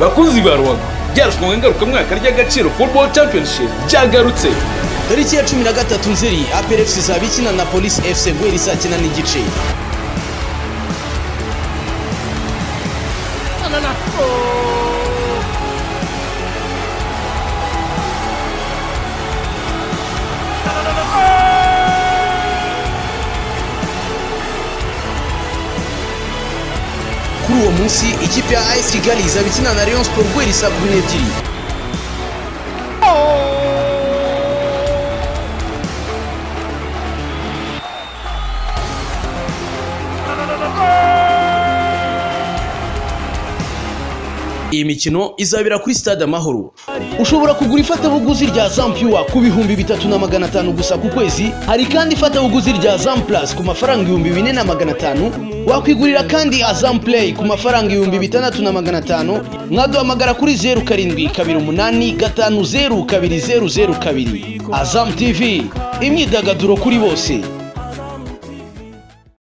Bakunzi ba ruhago, ryarushanwa ngarukamwaka ry'Agaciro Football Championship ryagarutse. Tariki ya 13 Nzeri, APR FC izaba ikina na Police FC guhera isaa 9:30. Kuri uwo munsi, ikipe ya AS Kigali izaba ikina na Rayon Sport guhera isaa 12. Iyi mikino izabera kuri Stade Amahoro. Ushobora kugura ifatabuguzi rya Zampure ku 3500 gusa ku kwezi. Hari kandi ifatabuguzi rya Zamplus ku mafaranga 4500. Wakwigurira kandi Azam Play ku mafaranga 6500. Mwaduhamagara kuri 0728502002. Azam TV, imyidagaduro kuri bose.